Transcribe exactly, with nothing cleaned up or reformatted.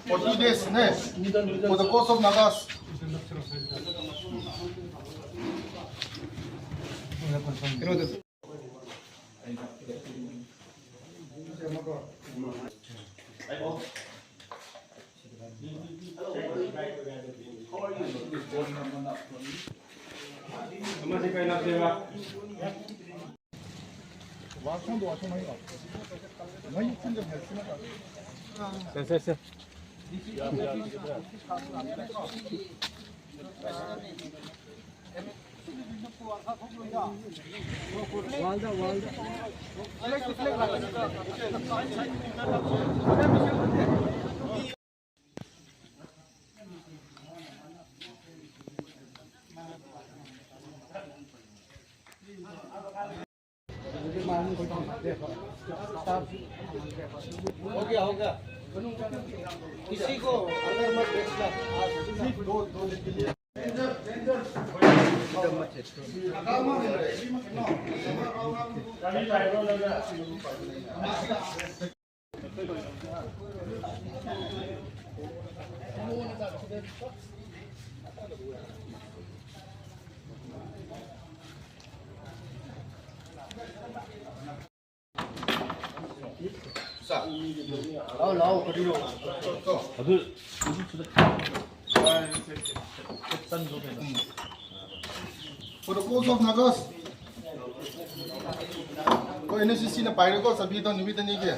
Forty days, ne? For the cause of Nagas. हो गया, हो गया। किसी को अंदर मत भेजना। ꯂꯥꯛꯑꯣ, ꯂꯥꯛꯑꯣ, ꯀꯔꯤꯅꯣ? ꯑꯗꯨ, ꯍꯧꯖꯤꯛꯁꯤꯗ ꯆꯠꯁꯟꯈ꯭ꯔꯣ ꯀꯩꯅꯣ꯫ For the cause of Nagas, ꯑꯩꯈꯣꯏ NSCC ꯅ ꯄꯥꯏꯔꯦꯀꯣ ꯆꯥꯕꯤꯗꯣ ꯅꯨꯃꯤꯠ ꯑꯅꯤꯒꯤ꯫